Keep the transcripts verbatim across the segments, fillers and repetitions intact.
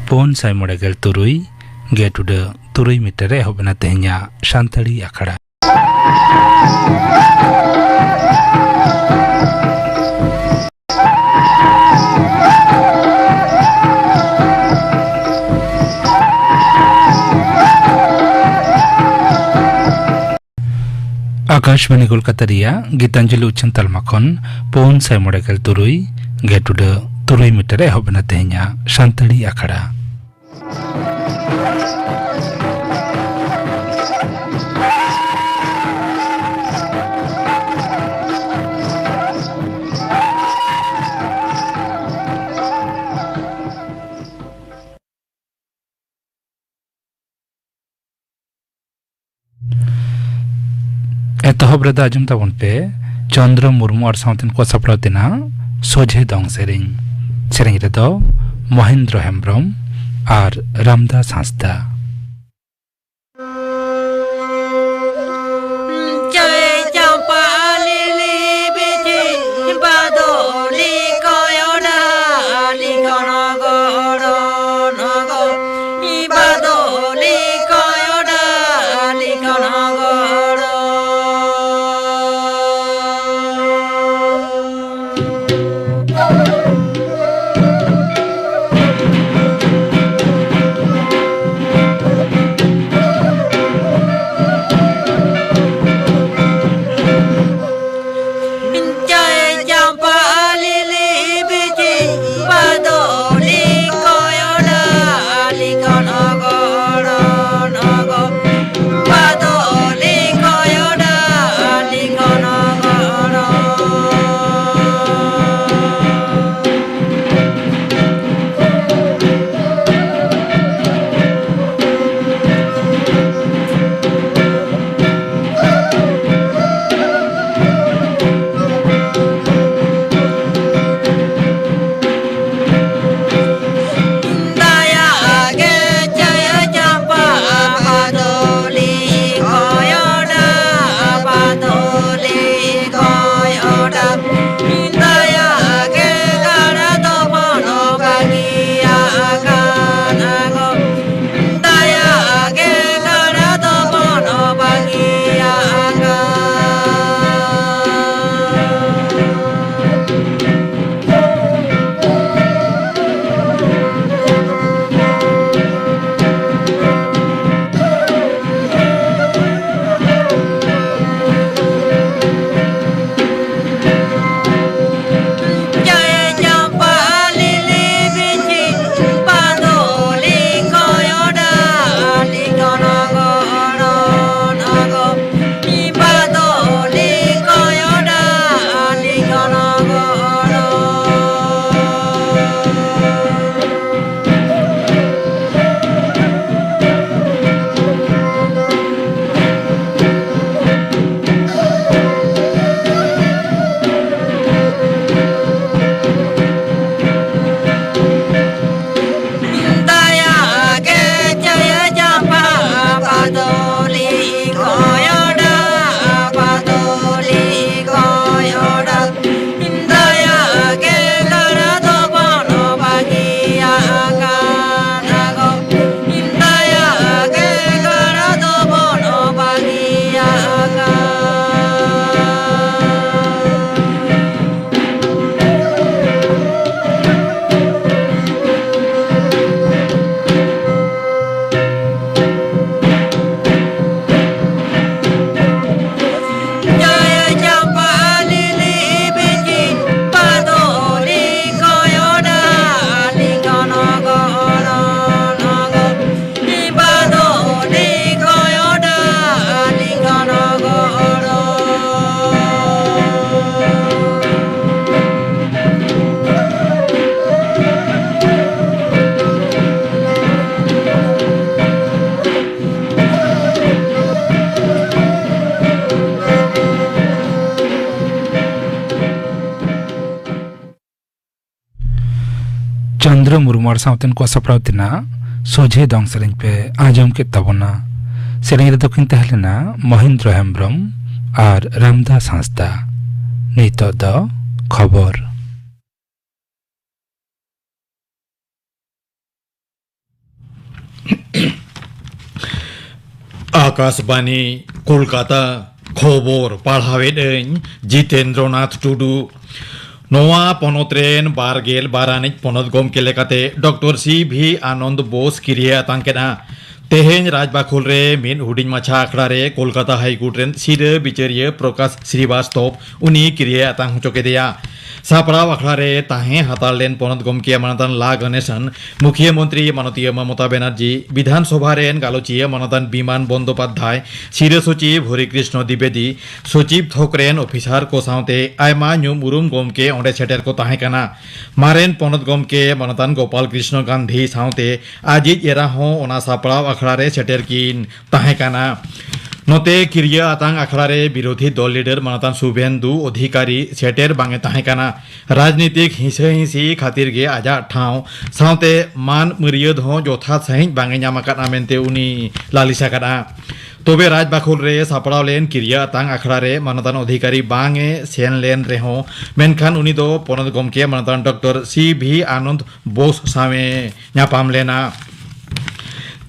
ᱯᱩᱱ ᱥᱟᱭ ᱢᱚᱬᱮ ᱜᱮᱞ ᱛᱩᱨᱩᱭ ᱜᱮ ᱴᱩᱰᱟᱹ ᱛᱩᱨᱩᱭ ᱢᱤᱴᱟᱨ ᱨᱮ ᱮᱦᱚᱵ ᱮᱱᱟ ᱛᱮᱦᱮᱧᱟᱜ ᱥᱟᱱᱛᱟᱲᱤ ᱟᱠᱷᱲᱟ᱾ ᱟᱠᱟᱥᱵᱟᱱᱤ ᱠᱳᱞᱠᱟᱛᱟ ᱨᱮᱭᱟᱜ ᱜᱤᱛᱟᱧᱡᱚᱞᱤ ᱩᱪᱷᱟᱹᱱ ᱛᱟᱞᱢᱟ ᱠᱷᱚᱱ ᱯᱩᱱ ᱥᱟᱭ ᱢᱚᱬᱮ ᱜᱮᱞ ᱛᱩᱨᱩᱭ ᱜᱮ ᱴᱩᱰᱟᱹ ᱛᱩᱨᱩᱭ ᱢᱤᱴᱟᱨ ᱨᱮ ᱮᱦᱚᱵ ᱮᱱᱟ ᱛᱮᱦᱮᱧᱟᱜ ᱥᱟᱱᱛᱟᱲᱤ ᱟᱠᱷᱲᱟ᱾ ᱮᱛᱚᱦᱚᱵ ᱨᱮᱫᱚ ᱟᱸᱡᱚᱢ ᱛᱟᱵᱚᱱ ᱯᱮ ᱪᱚᱱᱫᱨᱚ ᱢᱩᱨᱢᱩ ᱟᱨ ᱥᱟᱶᱛᱮᱱ ᱠᱚ ᱥᱟᱯᱲᱟᱣ ᱛᱮᱱᱟᱜ ᱥᱚᱡᱷᱮ ᱫᱚᱝ ᱥᱮᱨᱮᱧ᱾ ᱥᱮᱨᱮᱧ ᱨᱮᱫᱚ ᱢᱚᱦᱮᱱᱫᱨᱚ ᱦᱮᱢᱵᱨᱚᱢ ᱟᱨ ᱨᱟᱢᱫᱟᱥ ᱦᱟᱸᱥᱫᱟ᱾ ᱢᱚᱬᱮ ᱥᱟᱶᱛᱮᱱ ᱠᱚ ᱥᱟᱯᱲᱟᱣ ᱛᱮᱱᱟᱜ ᱥᱚᱡᱷᱮ ᱫᱚᱝ ᱥᱮᱨᱮᱧ ᱯᱮ ᱟᱸᱡᱚᱢ ᱠᱮᱫ ᱛᱟᱵᱚᱱᱟ᱾ ᱥᱮᱨᱮᱧ ᱨᱮᱫᱚ ᱠᱤᱱ ᱛᱟᱦᱮᱸ ᱞᱮᱱᱟ ᱢᱚᱦᱮᱱᱫᱨᱚ ᱦᱮᱢᱵᱨᱚᱢ ᱟᱨ ᱨᱟᱢᱫᱟᱥ ᱦᱟᱸᱥᱫᱟ᱾ ᱱᱤᱛᱚᱜ ᱫᱚ ᱠᱷᱚᱵᱚᱨ᱾ ᱟᱠᱟᱥᱵᱟᱱᱤ, ᱠᱳᱞᱠᱟᱛᱟ᱾ ᱠᱷᱚᱵᱚᱨ ᱯᱟᱲᱦᱟᱣᱮᱫ ᱟᱹᱧ ᱡᱤᱛᱮᱱᱫᱨᱚᱱᱟᱛᱷ ᱴᱩᱰᱩ᱾ ᱱᱚᱣᱟ ᱯᱚᱱᱚᱛ ᱨᱮᱱ ᱵᱟᱨ ᱜᱮᱞ ᱵᱟᱨ ᱟᱹᱱᱤᱡ ᱯᱚᱱᱚᱛ ᱜᱚᱢᱠᱮ ᱞᱮᱠᱟᱛᱮ ᱰᱚᱠᱴᱚᱨ ᱥᱤ ᱵᱷᱤ ᱟᱱᱚᱱᱫ ᱵᱳᱥ ᱠᱤᱨᱤᱭᱟᱹ ᱟᱛᱟᱝ ᱠᱮᱫᱼᱟ᱾ ᱛᱮᱦᱮᱧ ᱨᱟᱡᱽᱵᱟᱠᱷᱳᱞ ᱨᱮ ᱢᱤᱫ ᱦᱩᱰᱤᱧ ᱢᱟᱪᱷᱟ ᱟᱠᱷᱲᱟ ᱨᱮ ᱠᱳᱞᱠᱟᱛᱟ ᱦᱟᱭ ᱠᱳᱨᱴ ᱨᱮᱱ ᱥᱤᱨᱟᱹ ᱵᱤᱪᱟᱹᱨᱤᱭᱟᱹ ᱯᱨᱚᱠᱟᱥ ᱥᱨᱤᱵᱟᱥᱛᱚᱵ ᱩᱱᱤ ᱠᱤᱨᱤᱭᱟᱹ ᱟᱛᱟᱝ ᱦᱚᱪᱚ ᱠᱮᱫᱮᱭᱟ᱾ ᱥᱟᱯᱲᱟᱣ ᱟᱠᱷᱲᱟ ᱨᱮ ᱛᱟᱦᱮᱸ ᱦᱟᱛᱟᱲ ᱞᱮᱱ ᱯᱚᱱᱚᱛ ᱜᱚᱢᱠᱮ ᱢᱟᱱᱚᱛᱟᱱ ᱞᱟ ᱜᱚᱱᱮᱥᱚᱱ, ᱢᱩᱠᱷᱤᱭᱟᱹ ᱢᱚᱱᱛᱨᱤ ᱢᱟᱱᱚᱛᱤᱭᱟᱹ ᱢᱚᱢᱚᱛᱟ ᱵᱮᱱᱟᱨᱡᱤ, ᱵᱤᱫᱷᱟᱱ ᱥᱚᱵᱷᱟ ᱨᱮᱱ ᱜᱟᱞᱚᱪᱤᱭᱟᱹ ᱢᱟᱱᱚᱛᱟᱱ ᱵᱤᱢᱟᱱ ᱵᱚᱱᱫᱳᱯᱟᱫᱽᱫᱷᱟᱭ, ᱥᱤᱨᱟᱹ ᱥᱚᱪᱤᱵᱽ ᱦᱚᱨᱤ ᱠᱨᱤᱥᱱᱚ ᱫᱤᱵᱮᱫᱤ, ᱥᱚᱪᱤᱵᱽ ᱛᱷᱚᱠ ᱨᱮᱱ ᱚᱯᱷᱤᱥᱟᱨ ᱠᱚ ᱥᱟᱶᱛᱮ ᱟᱭᱢᱟ ᱧᱩᱢ ᱩᱨᱩᱢ ᱜᱚᱢᱠᱮ ᱚᱸᱰᱮ ᱥᱮᱴᱮᱨ ᱠᱚ ᱛᱟᱦᱮᱸ ᱠᱟᱱᱟ᱾ ᱢᱟᱨᱮᱱ ᱯᱚᱱᱚᱛ ᱜᱚᱢᱠᱮ ᱢᱟᱱᱚᱛᱟᱱ ᱜᱳᱯᱟᱞ ᱠᱨᱤᱥᱱᱚ ᱜᱟᱱᱫᱷᱤ ᱥᱟᱶᱛᱮ ᱟᱡᱤᱡ ᱮᱨᱟ ᱦᱚᱸ ᱚᱱᱟ ᱥᱟᱯᱲᱟᱣ ᱟᱠᱷᱲᱟ ᱨᱮ ᱥᱮᱴᱮᱨ ᱠᱤᱱ ᱛᱟᱦᱮᱸ ᱠᱟᱱᱟ᱾ ᱱᱚᱛᱮ ᱠᱤᱨᱤᱭᱟᱹ ᱟᱛᱟᱝ ᱟᱠᱷᱲᱟ ᱨᱮ ᱵᱤᱨᱳᱫᱷᱤ ᱫᱚᱞ ᱞᱤᱰᱟᱨ ᱢᱟᱱᱚᱛᱟᱱ ᱥᱩᱵᱷᱮᱱᱫᱩ ᱚᱫᱷᱤᱠᱟᱨᱤ ᱥᱮᱴᱮᱨ ᱵᱟᱝ ᱮ ᱛᱟᱦᱮᱸ ᱠᱟᱱᱟ᱾ ᱨᱟᱡᱽᱱᱤᱛᱤᱠ ᱦᱤᱸᱥᱟᱹ ᱦᱤᱸᱥᱤ ᱠᱷᱟᱹᱛᱤᱨ ᱜᱮ ᱟᱡᱟᱜ ᱴᱷᱟᱶ ᱥᱟᱶᱛᱮ ᱢᱟᱹᱱ ᱢᱟᱹᱨᱭᱟᱹᱫ ᱦᱚᱸ ᱡᱚᱛᱷᱟᱛ ᱥᱟᱺᱦᱤᱡ ᱵᱟᱝ ᱮ ᱧᱟᱢ ᱟᱠᱟᱫᱼᱟ ᱢᱮᱱᱛᱮ ᱩᱱᱤ ᱞᱟᱹᱞᱤᱥ ᱟᱠᱟᱫᱼᱟ᱾ ᱛᱚᱵᱮ ᱨᱟᱡᱽᱵᱟᱠᱷᱳᱞ ᱨᱮ ᱥᱟᱯᱲᱟᱣ ᱞᱮᱱ ᱠᱤᱨᱤᱭᱟᱹ ᱟᱛᱟᱝ ᱟᱠᱷᱲᱟ ᱨᱮ ᱢᱟᱱᱚᱛᱟᱱ ᱚᱫᱷᱤᱠᱟᱨᱤ ᱵᱟᱝ ᱮ ᱥᱮᱱ ᱞᱮᱱ ᱨᱮᱦᱚᱸ, ᱢᱮᱱᱠᱷᱟᱱ ᱩᱱᱤ ᱫᱚ ᱯᱚᱱᱚᱛ ᱜᱚᱢᱠᱮ ᱢᱟᱱᱚᱛᱟᱱ ᱰᱚᱠᱴᱚᱨ ᱥᱤ ᱵᱷᱤ ᱟᱱᱚᱱᱫ ᱵᱳᱥ ᱥᱟᱶ ᱮ ᱧᱟᱯᱟᱢ ᱞᱮᱱᱟ᱾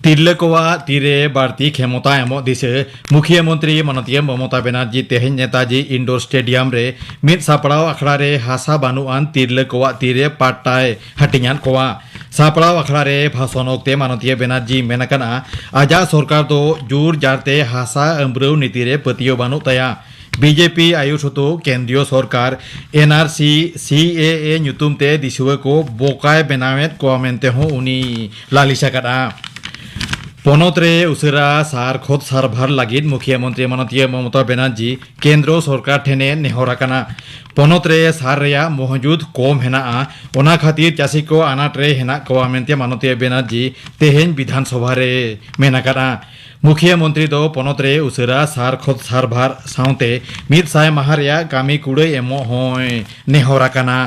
ᱛᱤᱨᱞᱟᱹ ᱠᱚᱣᱟᱜ ᱛᱤᱨᱮ ᱵᱟᱹᱲᱛᱤ ᱠᱷᱮᱢᱚᱛᱟ ᱮᱢᱚᱜ ᱫᱤᱥᱟᱹ᱾ ᱢᱩᱠᱷᱤᱭᱟᱹ ᱢᱚᱱᱛᱨᱤ ᱢᱟᱱᱚᱛᱤᱭᱟᱹ ᱢᱚᱢᱚᱛᱟ ᱵᱮᱱᱟᱨᱡᱤ ᱛᱮᱦᱮᱧ ᱱᱮᱛᱟᱡᱤ ᱤᱱᱰᱳᱨ ᱥᱴᱮᱰᱤᱭᱟᱢ ᱨᱮ ᱢᱤᱫ ᱥᱟᱯᱲᱟᱣ ᱟᱠᱷᱲᱟ ᱨᱮ ᱦᱟᱥᱟ ᱵᱟᱹᱱᱩᱜ ᱟᱱ ᱛᱤᱨᱞᱟᱹ ᱠᱚᱣᱟᱜ ᱛᱤᱨᱮ ᱯᱟᱴᱴᱟᱭ ᱦᱟᱹᱴᱤᱧᱟᱫ ᱠᱚᱣᱟ᱾ ᱥᱟᱯᱲᱟᱣ ᱟᱠᱷᱲᱟ ᱨᱮ ᱵᱷᱟᱥᱚᱱ ᱚᱠᱛᱮ ᱢᱟᱱᱚᱛᱤᱭᱟᱹ ᱵᱮᱱᱟᱨᱡᱤ ᱢᱮᱱ ᱟᱠᱟᱫᱼᱟ, ᱟᱡᱟᱜ ᱥᱚᱨᱠᱟᱨ ᱫᱚ ᱡᱳᱨ ᱡᱟᱨᱛᱮ ᱦᱟᱥᱟ ᱟᱹᱢᱵᱽᱨᱟᱹᱣ ᱱᱤᱛᱤ ᱨᱮ ᱯᱟᱹᱛᱭᱟᱹᱣ ᱵᱟᱹᱱᱩᱜ ᱛᱟᱭᱟ᱾ ᱵᱤᱡᱮᱯᱤ ᱟᱭᱩᱨ ᱥᱩᱛᱩᱜ ᱠᱮᱱᱫᱨᱤᱭᱚ ᱥᱚᱨᱠᱟᱨ ᱮᱱ ᱟᱨ ᱥᱤ, ᱥᱤ ᱮ ᱮ ᱧᱩᱛᱩᱢ ᱛᱮ ᱫᱤᱥᱩᱣᱟᱹ ᱠᱚ ᱵᱚᱠᱟᱭ ᱵᱮᱱᱟᱣᱮᱫ ᱠᱚᱣᱟ ᱢᱮᱱᱛᱮ ᱦᱚᱸ ᱩᱱᱤ ᱞᱟᱹᱞᱤᱥ ᱟᱠᱟᱫᱼᱟ᱾ ᱯᱚᱱᱚᱛ ᱨᱮ ᱩᱥᱟᱹᱨᱟ ᱥᱟᱨ ᱠᱷᱚᱛ ᱥᱟᱨᱵᱷᱟᱨ ᱞᱟᱹᱜᱤᱫ ᱢᱩᱠᱷᱤᱭᱟᱹ ᱢᱚᱱᱛᱨᱤ ᱢᱟᱱᱚᱛᱤᱭᱟᱹ ᱢᱚᱢᱚᱛᱟ ᱵᱮᱱᱟᱨᱡᱤ ᱠᱮᱱᱫᱨᱚ ᱥᱚᱨᱠᱟᱨ ᱴᱷᱮᱱ ᱮ ᱱᱮᱦᱚᱨ ᱟᱠᱟᱱᱟ᱾ ᱯᱚᱱᱚᱛ ᱨᱮ ᱥᱟᱨ ᱨᱮᱭᱟᱜ ᱢᱚᱦᱡᱩᱫ ᱠᱚᱢ ᱦᱮᱱᱟᱜᱼᱟ, ᱚᱱᱟ ᱠᱷᱟᱹᱛᱤᱨ ᱪᱟᱹᱥᱤ ᱠᱚ ᱟᱱᱟᱴ ᱨᱮ ᱦᱮᱱᱟᱜ ᱠᱚᱣᱟ ᱢᱮᱱᱛᱮ ᱢᱟᱱᱚᱛᱤᱭᱟᱹ ᱵᱮᱱᱟᱨᱡᱤ ᱛᱮᱦᱮᱧ ᱵᱤᱫᱷᱟᱱ ᱥᱚᱵᱷᱟ ᱨᱮ ᱢᱮᱱ ᱟᱠᱟᱫᱼᱟ᱾ ᱢᱩᱠᱷᱤᱭᱟᱹ ᱢᱚᱱᱛᱨᱤ ᱫᱚ ᱯᱚᱱᱚᱛ ᱨᱮ ᱩᱥᱟᱹᱨᱟ ᱥᱟᱨ ᱠᱷᱚᱛ ᱥᱟᱨᱵᱷᱟᱨ ᱥᱟᱶᱛᱮ ᱢᱤᱫ ᱥᱟᱭ ᱢᱟᱦᱟ ᱨᱮᱭᱟᱜ ᱠᱟᱹᱢᱤ ᱠᱩᱲᱟᱹᱭ ᱮᱢᱚᱜ ᱦᱚᱸᱭ ᱱᱮᱦᱚᱨ ᱟᱠᱟᱱᱟ᱾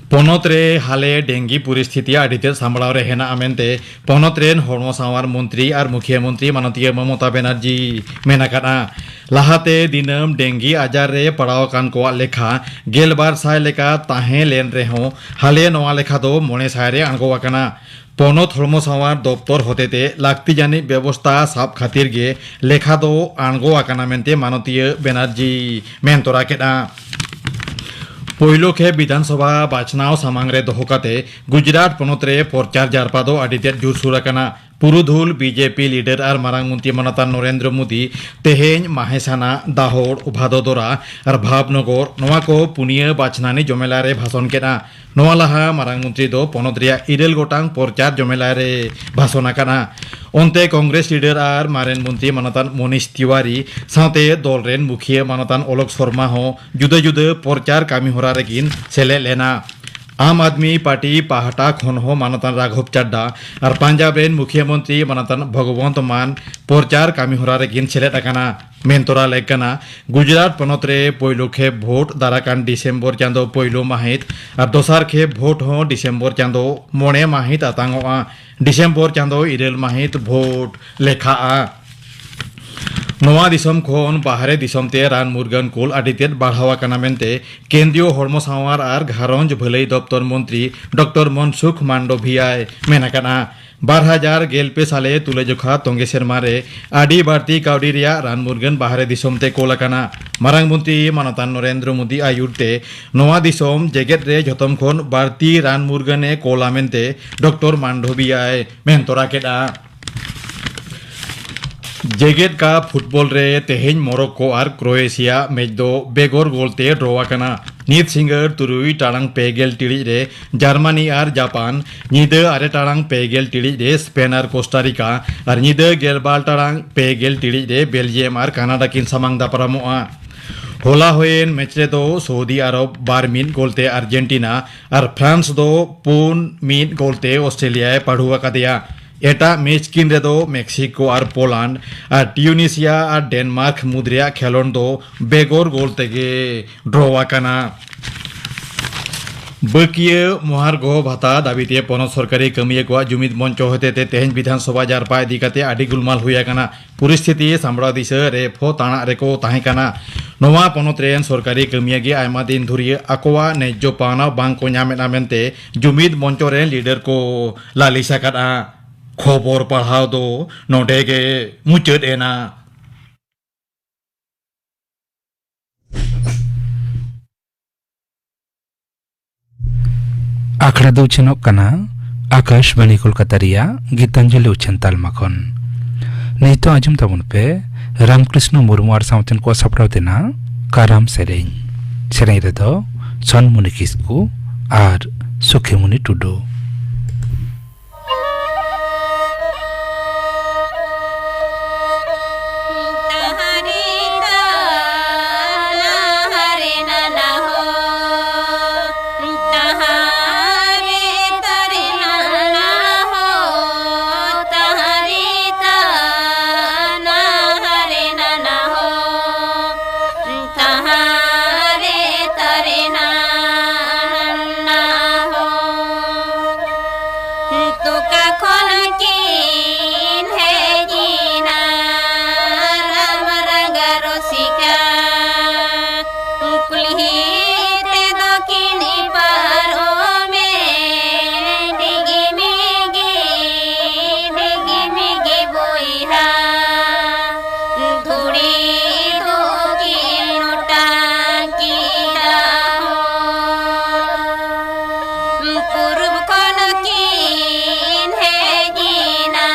ᱯᱚᱱᱚᱛ ᱨᱮ ᱦᱟᱞᱮ ᱰᱮᱝᱜᱤ ᱯᱚᱨᱤᱥᱛᱷᱤᱛᱤ ᱟᱹᱰᱤ ᱛᱮᱫ ᱥᱟᱢᱵᱲᱟᱣ ᱨᱮ ᱦᱮᱱᱟᱜᱼᱟ ᱢᱮᱱᱛᱮ ᱯᱚᱱᱚᱛ ᱨᱮᱱ ᱦᱚᱲᱢᱚ ᱥᱟᱶᱟᱨ ᱢᱚᱱᱛᱨᱤ ᱟᱨ ᱢᱩᱠᱷᱤᱭᱟᱹ ᱢᱚᱱᱛᱨᱤ ᱢᱟᱱᱚᱛᱤᱭᱟᱹ ᱢᱚᱢᱚᱛᱟ ᱵᱮᱱᱟᱨᱡᱤ ᱢᱮᱱ ᱟᱠᱟᱫᱼᱟ᱾ ᱞᱟᱦᱟᱛᱮ ᱫᱤᱱᱟᱹᱢ ᱰᱮᱝᱜᱤ ᱟᱡᱟᱨ ᱨᱮ ᱯᱟᱲᱟᱣ ᱟᱠᱟᱱ ᱠᱚᱣᱟᱜ ᱞᱮᱠᱷᱟ ᱜᱮᱞᱵᱟᱨ ᱥᱟᱭ ᱞᱮᱠᱟ ᱛᱟᱦᱮᱸ ᱞᱮᱱ ᱨᱮᱦᱚᱸ ᱦᱟᱞᱮ ᱱᱚᱣᱟ ᱞᱮᱠᱷᱟ ᱫᱚ ᱢᱚᱬᱮ ᱥᱟᱭ ᱨᱮ ᱟᱬᱜᱚ ᱟᱠᱟᱱᱟ᱾ ᱯᱚᱱᱚᱛ ᱦᱚᱲᱢᱚ ᱥᱟᱶᱟᱨ ᱫᱚᱯᱛᱚᱨ ᱦᱚᱛᱮᱛᱮ ᱞᱟᱹᱠᱛᱤ ᱡᱟᱹᱱᱤᱡ ᱵᱮᱵᱚᱥᱛᱟ ᱥᱟᱵ ᱠᱷᱟᱹᱛᱤᱨ ᱜᱮ ᱞᱮᱠᱷᱟ ᱫᱚ ᱟᱬᱜᱚ ᱟᱠᱟᱱᱟ ᱢᱮᱱᱛᱮ ᱢᱟᱱᱚᱛᱤᱭᱟᱹ ᱵᱮᱱᱟᱨᱡᱤ ᱢᱮᱱ ᱛᱚᱨᱟ ᱠᱮᱫᱼᱟ᱾ ᱯᱳᱭᱞᱳ ᱠᱷᱮᱯ ᱵᱤᱫᱷᱟᱱᱥᱚᱵᱷᱟ ᱵᱟᱪᱷᱱᱟᱣ ᱥᱟᱢᱟᱝ ᱨᱮ ᱫᱚᱦᱚ ᱠᱟᱛᱮ ᱜᱩᱡᱽᱨᱟᱴ ᱯᱚᱱᱚᱛ ᱨᱮ ᱯᱨᱚᱪᱟᱨ ᱡᱟᱨᱯᱟ ᱫᱚ ᱟᱹᱰᱤ ᱛᱮᱫ ᱡᱳᱨᱥᱳᱨ ᱟᱠᱟᱱᱟ᱾ ᱯᱩᱨᱩᱫᱷᱩᱞ ᱵᱤᱡᱮᱯᱤ ᱞᱤᱰᱟᱨ ᱟᱨ ᱢᱟᱨᱟᱝ ᱢᱚᱱᱛᱨᱤ ᱢᱟᱱᱚᱛᱟᱱ ᱱᱚᱨᱮᱱᱫᱨᱚ ᱢᱳᱫᱤ ᱛᱮᱦᱮᱧ ᱢᱟᱦᱮᱥᱟᱱᱟ, ᱫᱟᱦᱳᱲ, ᱵᱷᱟᱫᱳᱫᱚᱨᱟ ᱟᱨ ᱵᱷᱟᱵᱽᱱᱚᱜᱚᱨ ᱱᱚᱣᱟ ᱠᱚ ᱯᱩᱱᱭᱟᱹ ᱵᱟᱪᱷᱱᱟᱱᱤ ᱡᱚᱢᱮᱞᱟ ᱨᱮ ᱵᱷᱟᱥᱚᱱ ᱠᱮᱫᱼᱟ᱾ ᱱᱚᱣᱟ ᱞᱟᱦᱟ ᱢᱟᱨᱟᱝ ᱢᱚᱱᱛᱨᱤ ᱫᱚ ᱯᱚᱱᱚᱛ ᱨᱮᱭᱟᱜ ᱤᱨᱟᱹᱞ ᱜᱚᱴᱟᱝ ᱯᱨᱚᱪᱟᱨ ᱡᱚᱢᱮᱞᱟ ᱨᱮ ᱵᱷᱟᱥᱚᱱ ᱟᱠᱟᱫᱼᱟ᱾ ᱚᱱᱛᱮ ᱠᱚᱝᱜᱨᱮᱥ ᱞᱤᱰᱟᱨ ᱟᱨ ᱢᱟᱨᱮᱱ ᱢᱚᱱᱛᱨᱤ ᱢᱟᱱᱚᱛᱟᱱ ᱢᱚᱱᱤᱥ ᱛᱤᱣᱟᱨᱤ ᱥᱟᱶᱛᱮ ᱫᱚᱞ ᱨᱮᱱ ᱢᱩᱠᱷᱤᱭᱟᱹ ᱢᱟᱱᱚᱛᱟᱱ ᱚᱞᱚᱠ ᱥᱚᱨᱢᱟ ᱦᱚᱸ ᱡᱩᱫᱟᱹ ᱡᱩᱫᱟᱹ ᱯᱨᱚᱪᱟᱨ ᱠᱟᱹᱢᱤ ᱦᱚᱨᱟ ᱨᱮᱠᱤᱱ ᱥᱮᱞᱮᱫ ᱞᱮᱱᱟ᱾ ᱟᱢ ᱟᱫᱢᱤ ᱯᱟᱨᱴᱤ ᱯᱟᱦᱴᱟ ᱠᱷᱚᱱ ᱦᱚᱸ ᱢᱟᱱᱚᱛᱟᱱ ᱨᱟᱜᱷᱚᱵ ᱪᱟᱰᱰᱟ ᱟᱨ ᱯᱟᱧᱡᱟᱵ ᱨᱮᱱ ᱢᱩᱠᱷᱤᱭᱟᱹ ᱢᱚᱱᱛᱨᱤ ᱢᱟᱱᱚᱛᱟᱱ ᱵᱷᱚᱜᱚᱵᱚᱱᱛ ᱢᱟᱱ ᱯᱨᱚᱪᱟᱨ ᱠᱟᱹᱢᱤ ᱦᱚᱨᱟ ᱨᱮᱠᱤᱱ ᱥᱮᱞᱮᱫ ᱟᱠᱟᱱᱟ᱾ ᱢᱮᱱ ᱛᱚᱨᱟ ᱞᱮᱠ ᱠᱟᱱᱟ, ᱜᱩᱡᱽᱨᱟᱴ ᱯᱚᱱᱚᱛ ᱨᱮ ᱯᱳᱭᱞᱳ ᱠᱷᱮᱯ ᱵᱷᱳᱴ ᱫᱟᱨᱟᱠᱟᱱ ᱰᱤᱥᱮᱢᱵᱚᱨ ᱪᱟᱸᱫᱚ ᱯᱳᱭᱞᱳ ᱢᱟᱹᱦᱤᱛ ᱟᱨ ᱫᱚᱥᱟᱨ ᱠᱷᱮᱯ ᱵᱷᱳᱴ ᱦᱚᱸ ᱰᱤᱥᱮᱢᱵᱚᱨ ᱪᱟᱸᱫᱚ ᱢᱚᱬᱮ ᱢᱟᱹᱦᱤᱛ ᱟᱛᱟᱝᱚᱜᱼᱟ᱾ ᱰᱤᱥᱮᱢᱵᱚᱨ ᱪᱟᱸᱫᱚ ᱤᱨᱟᱹᱞ ᱢᱟᱹᱦᱤᱛ ᱵᱷᱳᱴ ᱞᱮᱠᱷᱟᱜᱼᱟ᱾ ᱱᱚᱣᱟ ᱫᱤᱥᱚᱢ ᱠᱷᱚᱱ ᱵᱟᱦᱨᱮ ᱫᱤᱥᱚᱢ ᱛᱮ ᱨᱟᱱ ᱢᱩᱨᱜᱟᱹᱱ ᱠᱳᱞ ᱟᱹᱰᱤ ᱛᱮᱫ ᱵᱟᱲᱦᱟᱣ ᱟᱠᱟᱱᱟ ᱢᱮᱱᱛᱮ ᱠᱮᱱᱫᱨᱤᱭᱚ ᱦᱚᱲᱢᱚ ᱥᱟᱶᱟᱨ ᱟᱨ ᱜᱷᱟᱨᱚᱸᱡᱽ ᱵᱷᱟᱹᱞᱟᱹᱭ ᱫᱚᱯᱛᱚᱨ ᱢᱚᱱᱛᱨᱤ ᱰᱚᱠᱴᱚᱨ ᱢᱚᱱᱥᱩᱠᱷ ᱢᱟᱱᱰᱚᱵᱷᱤᱭᱟᱭ ᱢᱮᱱ ᱟᱠᱟᱱᱟ᱾ ᱵᱟᱨ ᱦᱟᱡᱟᱨ ᱜᱮᱞ ᱯᱮ ᱥᱟᱞᱮ ᱛᱩᱞᱟᱹᱡᱚᱠᱷᱟ ᱛᱚᱸᱜᱮ ᱥᱮᱨᱢᱟ ᱨᱮ ᱟᱹᱰᱤ ᱵᱟᱹᱲᱛᱤ ᱠᱟᱹᱣᱰᱤ ᱨᱮᱭᱟᱜ ᱨᱟᱱ ᱢᱩᱨᱜᱟᱹᱱ ᱵᱟᱦᱨᱮ ᱫᱤᱥᱚᱢ ᱛᱮ ᱠᱳᱞ ᱟᱠᱟᱱᱟ᱾ ᱢᱟᱨᱟᱝ ᱢᱚᱱᱛᱨᱤ ᱢᱟᱱᱚᱛᱟᱱ ᱱᱚᱨᱮᱱᱫᱨᱚ ᱢᱳᱫᱤ ᱟᱹᱭᱩᱨ ᱛᱮ ᱱᱚᱣᱟ ᱫᱤᱥᱚᱢ ᱡᱮᱜᱮᱛ ᱨᱮ ᱡᱷᱚᱛᱚᱢ ᱠᱷᱚᱱ ᱵᱟᱹᱲᱛᱤ ᱨᱟᱱ ᱢᱩᱨᱜᱟᱹᱱ ᱮ ᱠᱳᱞᱟ ᱢᱮᱱᱛᱮ ᱰᱚᱠᱴᱚᱨ ᱢᱟᱱᱰᱚᱵᱷᱤᱭᱟᱭ ᱢᱮᱱ ᱛᱚᱨᱟ ᱠᱮᱫᱼᱟ᱾ ᱡᱮᱜᱮᱛ ᱠᱟᱯ ᱯᱷᱩᱴᱵᱚᱞ ᱨᱮ ᱛᱮᱦᱮᱧ ᱢᱚᱨᱚᱠᱠᱳ ᱟᱨ ᱠᱨᱳᱭᱮᱥᱤᱭᱟ ᱢᱮᱪ ᱫᱚ ᱵᱮᱜᱚᱨ ᱜᱳᱞ ᱛᱮ ᱰᱨᱚ ᱟᱠᱟᱱᱟ᱾ ᱧᱤᱫ ᱥᱤᱸᱜᱟᱹᱲ ᱛᱩᱨᱩᱭ ᱴᱟᱲᱟᱝ ᱯᱮ ᱜᱮᱞ ᱴᱤᱲᱤᱡ ᱨᱮ ᱡᱟᱨᱢᱟᱱᱤ ᱟᱨ ᱡᱟᱯᱟᱱ, ᱧᱤᱫᱟᱹ ᱟᱨᱮ ᱴᱟᱲᱟᱝ ᱯᱮ ᱜᱮᱞ ᱴᱤᱲᱤᱡ ᱨᱮ ᱥᱯᱮᱱ ᱟᱨ ᱠᱳᱥᱴᱟᱨᱤᱠᱟ ᱟᱨ ᱧᱤᱫᱟᱹ ᱜᱮᱞ ᱵᱟᱨ ᱴᱟᱲᱟᱝ ᱯᱮ ᱜᱮᱞ ᱴᱤᱲᱤᱡ ᱨᱮ ᱵᱮᱞᱡᱤᱭᱟᱢ ᱟᱨ ᱠᱟᱱᱟᱰᱟ ᱠᱤᱱ ᱥᱟᱢᱟᱝ ᱫᱟᱯᱨᱟᱢᱚᱜᱼᱟ᱾ ᱦᱚᱞᱟ ᱦᱩᱭᱮᱱ ᱢᱮᱪ ᱨᱮᱫᱚ ᱥᱳᱣᱫᱤ ᱟᱨᱚᱵ ᱵᱟᱨ ᱢᱤᱫ ᱜᱳᱞ ᱛᱮ ᱟᱨᱡᱮᱱᱴᱤᱱᱟ ᱟᱨ ᱯᱷᱨᱟᱱᱥ ᱫᱚ ᱯᱩᱱ ᱢᱤᱫ ᱜᱳᱞ ᱛᱮ ᱚᱥᱴᱨᱮᱞᱤᱭᱟᱭ ᱯᱟᱹᱰᱩ ᱟᱠᱟᱫᱮᱭᱟ᱾ ᱮᱴᱟᱜ ᱢᱮᱪ ᱠᱤᱱ ᱨᱮᱫᱚ ᱢᱮᱠᱥᱤᱠᱳ ᱟᱨ ᱯᱳᱞᱟᱱᱰ ᱟᱨ ᱴᱤᱭᱩᱱᱤᱥᱤᱭᱟ ᱟᱨ ᱰᱮᱱᱢᱟᱨᱠ ᱢᱩᱫᱽ ᱨᱮᱭᱟᱜ ᱠᱷᱮᱞᱳᱸᱰ ᱫᱚ ᱵᱮᱜᱚᱨ ᱜᱳᱞ ᱛᱮᱜᱮ ᱰᱨᱚ ᱟᱠᱟᱱᱟ᱾ ᱵᱟᱹᱠᱤᱭᱟᱹ ᱢᱚᱦᱟᱨᱜᱚ ᱵᱷᱟᱛᱟ ᱫᱟᱹᱵᱤᱛᱮ ᱯᱚᱱᱚᱛ ᱥᱚᱨᱠᱟᱨᱤ ᱠᱟᱹᱢᱤᱭᱟᱹ ᱠᱚᱣᱟᱜ ᱡᱩᱢᱤᱫ ᱢᱚᱧᱪᱚ ᱦᱚᱛᱮᱛᱮ ᱛᱮᱦᱮᱧ ᱵᱤᱫᱷᱟᱱ ᱥᱚᱵᱷᱟ ᱡᱟᱨᱯᱟ ᱤᱫᱤ ᱠᱟᱛᱮ ᱟᱹᱰᱤ ᱜᱩᱞᱢᱟᱞ ᱦᱩᱭ ᱟᱠᱟᱱᱟ᱾ ᱯᱚᱨᱤᱥᱛᱷᱤᱛᱤ ᱥᱟᱢᱵᱲᱟᱣ ᱫᱤᱥᱟᱹ ᱨᱮ ᱯᱷᱚ ᱛᱟᱬᱟᱜ ᱨᱮᱠᱚ ᱛᱟᱦᱮᱸ ᱠᱟᱱᱟ᱾ ᱱᱚᱣᱟ ᱯᱚᱱᱚᱛ ᱨᱮᱱ ᱥᱚᱨᱠᱟᱨᱤ ᱠᱟᱹᱢᱤᱭᱟᱹ ᱜᱮ ᱟᱭᱢᱟ ᱫᱤᱱ ᱫᱷᱩᱨᱤᱭᱟᱹ ᱟᱠᱚᱣᱟᱜ ᱱᱮᱡᱽᱡᱚ ᱯᱟᱣᱱᱟ ᱵᱟᱝ ᱠᱚ ᱧᱟᱢᱮᱫᱼᱟ ᱢᱮᱱᱛᱮ ᱡᱩᱢᱤᱫ ᱢᱚᱧᱪᱚ ᱨᱮᱱ ᱞᱤᱰᱟᱨ ᱠᱚ ᱞᱟᱹᱞᱤᱥ ᱟᱠᱟᱫᱼᱟ᱾ ᱠᱷᱚᱵᱚᱨ ᱯᱟᱲᱦᱟᱣ ᱫᱚ ᱱᱚᱰᱮ ᱜᱮ ᱢᱩᱪᱟᱹᱫ ᱮᱱᱟ᱾ ᱟᱠᱷᱲᱟ ᱫᱚ ᱩᱪᱷᱟᱹᱱᱚᱜ ᱠᱟᱱᱟ ᱟᱠᱟᱥᱵᱟᱬᱤ ᱠᱳᱞᱠᱟᱛᱟ ᱨᱮᱭᱟᱜ ᱜᱤᱛᱟᱧᱡᱚᱞᱤ ᱩᱪᱷᱟᱹᱱ ᱛᱟᱞᱢᱟ ᱠᱷᱚᱱ᱾ ᱱᱤᱛᱚᱜ ᱟᱸᱡᱚᱢ ᱛᱟᱵᱚᱱ ᱯᱮ ᱨᱟᱢᱠᱨᱤᱥᱱᱚ ᱢᱩᱨᱢᱩ ᱟᱨ ᱥᱟᱶᱛᱮᱱ ᱠᱚ ᱥᱟᱯᱲᱟᱣ ᱛᱮᱱᱟᱜ ᱠᱟᱨᱟᱢ ᱥᱮᱨᱮᱧ᱾ ᱥᱮᱨᱮᱧ ᱨᱮᱫᱚ ᱥᱚᱱᱢᱩᱱᱤ ᱠᱤᱥᱠᱩ ᱟᱨ ᱥᱩᱠᱷᱤᱢᱩᱱᱤ ᱴᱩᱰᱩ᱾ ᱛᱟᱦᱟᱨᱮ ᱛᱟᱨᱮ ᱱᱟᱱᱟ ᱦᱚ, ᱛᱚᱠᱟ ᱠᱷᱚᱱ ᱠᱤᱱ ᱦᱮᱡ ᱮᱱᱟ ᱨᱟᱢ ᱨᱟᱸᱜᱟ ᱨᱚᱥᱤᱠᱟ᱾ ᱠᱩᱞᱦᱤ ᱛᱮᱫᱚ ᱠᱤᱱ ᱯᱟᱨᱚᱢᱮᱱ ᱰᱤᱜᱤ ᱢᱤᱜᱤ, ᱰᱤᱜᱤ ᱢᱤᱜᱤ ᱵᱚᱭᱦᱟ᱾ ᱫᱷᱩᱲᱤ ᱫᱚᱠᱤᱱ ᱚᱴᱟᱝ ᱠᱮᱫᱟ ᱦᱚ᱾ ᱯᱩᱨᱩᱵ ᱠᱷᱚᱱ ᱠᱤᱱ ᱦᱮᱡ ᱮᱱᱟ